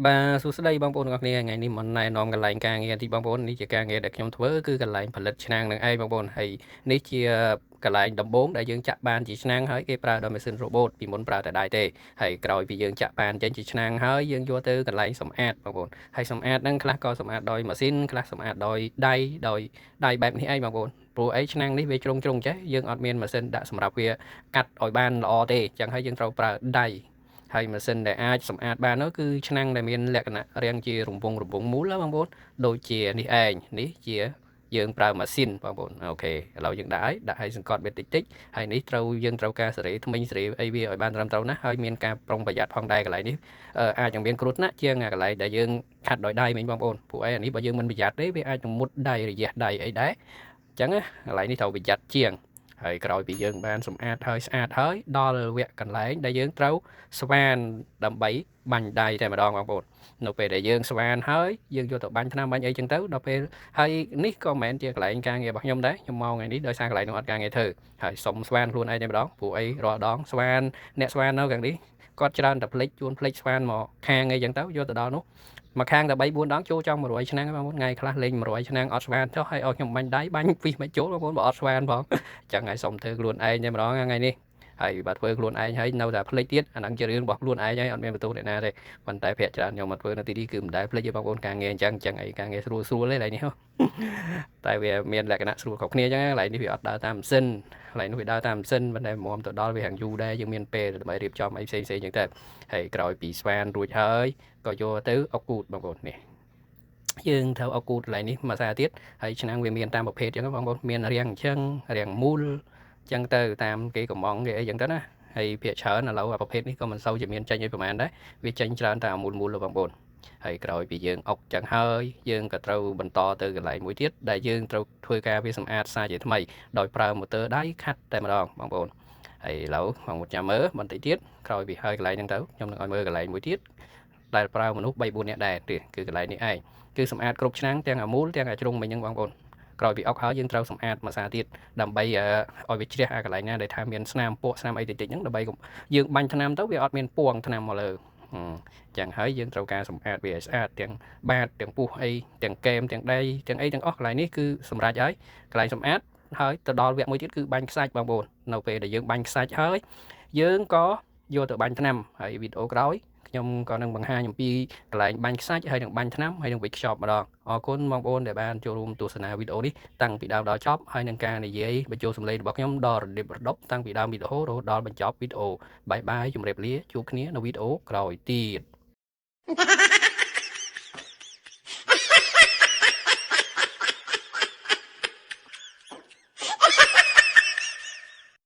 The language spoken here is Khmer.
បាទសួស្តីបងប្អូនទាំងអស់គ្នាថ្ងៃនេះមកណែនាំកន្លែងការងារទីបងប្អូននេះជាការងារដែលខ្ញុំធ្វើគឺកន្លែងផលិតឆ្នាំងនឹងឯងបងប្អូនហើយនេះជាកន្លែងដំបូងដែលយើងចាក់បានជាឆ្នាំងហើយគេប្រើដោយម៉ាស៊ីន robot ពីមុនប្រើតែដៃទេហើយក្រោយពីយើងចាក់បានចេញជាឆ្នាំងហើយយើងយកទៅកន្លែងសម្អាតបងប្អូនហើយសម្អាតហ្នឹងខ្លះក៏សម្អាតដោយម៉ាស៊ីនខ្លះសម្អាតដោយដៃដោយដៃបែបនេះឯងបងប្អូនព្រោះអីឆ្នាំងនេះវាជ្រុងជ្រុងចេះយើងអត់មានម៉ាស៊ីនដាក់សម្រាប់វាកាត់ឲ្យបានល្អទេអញ្ចឹងហើយយើងត្រូវប្រើដៃហើយម៉ាស៊ីនដែលអាចសម្អាតបាននោះគឺឆ្នាំងដែលមានលក្ខណៈរាងជារង្វង់រង្វង់មូលណាបងប្អូនដូចជានេះឯងនេះជាយើងប្រើម៉ាស៊ីនបងប្អូន OK ឥឡូវយើងដាក់ហើយដាក់ឲ្យសង្កត់វាតិចតិចហើយនេះត្រូវយើងត្រូវការសេរីថ្មិញសេរីអីវាឲ្យបានត្រឹមត្រូវណាស់ហើយមានការប្រុងប្រយ័ត្នផងដែរកន្លែងនេះអាចនឹងមានគ្រោះថ្នាក់ជាងកន្លែងដែលយើងខាត់ដោយដៃមិញបងប្អូនព្រោះអីអានេះបើយើងមិនប្រយ័ត្នទេវាអាចនឹងមុតដៃរយះដៃអីដែរអញ្ចឹងណាកន្លែងនេះត្រូវប្រយ័ត្នជាងហើយក្រោយពីយើងបានសម្អាតហើយស្អាតហើយដល់វគ្គកន្លែងដែលយើងត្រូវស្វានដើម្បីបាញ់ដៃតែម្ដងបងប្អូននៅពេលដែលយើងស្វានហើយយើងយកទៅបាញ់ថ្នាំបាញ់អីចឹងទៅដល់ពេលហើយនេះក៏មិនមែនជាកន្លែងការងាររបស់ខ្ញុំដែរខ្ញុំមកថ្ងៃនេះដោយសារកន្លែងនោះអត់ការងារធ្វើហើយសុំស្វានខ្លួនឯងតែម្ដងព្រោះអីរាល់ដងស្វានអ្នកស្វាននៅខាងនេះគាត់ច្រើនតែភ្លេចជួនភ្លេចស្វានមកខាងអីចឹងទៅយកទៅដល់នោះមកខាងតែ3 4ដងចូលចង់100ឆ្នាំបងប្អូនថ្ងៃខ្លះលេង100ឆ្នាំអត់ស្វានចុះហើយឲ្យខ្ញុំបាញ់ដៃបាញ់ពីមិនចូលបងប្អូនបើអត់ស្វានផងចឹងហើយសុំធ្វើខ្លួនឯងតែម្ដងថ្ងៃនេះហើយបើធ្វើខ្លួនឯងហើយនៅតែភ្លេចទៀតអាហ្នឹងជារឿងរបស់ខ្លួនឯងហើយអត់មានបន្ទោសអ្នកណាទេប៉ុន្តែភាគច្រើនខ្ញុំមកធ្វើនៅទីនេះគឺមិនដែលភ្លេចទេបងប្អូនការងារអញ្ចឹងអញ្ចឹងអីការងារស្រួលស្រួលទេឡើយនេះតែវាមានលក្ខណៈស្រួលខុសគ្នាអញ្ចឹងឡើយនេះវាអត់ដើរតាមម៉ាស៊ីនកន្លែងនោះវាដើរតាមម៉ាស៊ីនប៉ុន្តែមុំទៅដល់វារាងយូរដែរយើងមានពេលដើម្បីរៀបចំអីផ្សេងផ្សេងអញ្ចឹងទៅហើយក្រោយពីស្វានរួចហើយក៏យកទៅអុកគូតបងប្អូននេះយើងត្រូវអុកគូតកន្លែងនេះមួយសារទៀតហើយឆ្នាំងវាមានតាមប្រភេទអញ្ចឹងបងប្អូនមានរាងអញ្ចឹងរាងមូលអញ្ចឹងទៅតាមគេកំងគេអីអញ្ចឹងទៅណាហើយភាគច្រើនឥឡូវអាប្រភេទនេះក៏មិនសូវជាមានចេញអីប្រហែលដែរវាចេញច្រើនតែអាមូលមូលបងប្អូនហើយក្រោយពីយើងអុកចឹងហើយយើងក៏ត្រូវបន្តទៅកន្លែងមួយទៀតដែលយើងត្រូវធ្វើការវាសម្អាតសាជាថ្មីដោយប្រើម៉ូទ័រដៃខាត់តែម្ដងបងប្អូនហើយឥឡូវបងប្អូនចាំមើលបន្តិចទៀតក្រោយពីហើយកន្លែងហ្នឹងទៅខ្ញុំនឹងឲ្យមើលកន្លែងមួយទៀតដែលប្រើមនុស្ស3 4នាក់ដែរគឺកន្លែងនេះឯងគឺសម្អាតគ្រប់ឆ្នាំងទាំងអាមូលទាំងអាជ្រុងមិញហ្នឹងបងប្អូនក្រោយពីអុកហើយយើងត្រូវសម្អាតមួយសារទៀតដើម្បីឲ្យវាជ្រះអាកន្លែងណាដែលថាមានស្នាមពក់ស្នាមអីតិចតិចហ្នឹងដើម្បីយើងបាញ់ថ្នាំទៅវាអត់មានពងថ្នាំមកលើចឹងហើយយើងត្រូវការសម្អាតវាឲ្យស្អាតទាំងបាតទាំងពោះអីទាំងកែមទាំងដីទាំងអីទាំងអស់កន្លែងនេះគឺសម្រាប់ហើយកន្លែងសម្អាតហើយទៅដល់វគ្គមួយទៀតគឺបាញ់ខ្សាច់បងប្អូននៅពេលដែលយើងបាញ់ខ្សាច់ហើយយើងក៏យកទៅបាញ់ថ្នាំហើយវីដេអូក្រោយខ្ញុំក៏នឹងបង្ហាញអំពីកន្លែងបាញ់ខ្សាច់ហើយនឹងបាញ់ថ្នាំហើយនឹងវេចខ្ចប់ម្ដងអរគុណបងប្អូនដែលបានចូលរួមទស្សនាវីដេអូនេះតាំងពីដើមដល់ចប់ហើយនឹងការនិយាយបញ្ចូលសំឡេងរបស់ខ្ញុំដល់រឌិបរដប់តាំងពីដើមវីដេអូរហូតដល់បញ្ចប់វីដេអូបាយបាយជម្រាបលាជួបគ្នានៅវីដេអូក្រោយទៀត។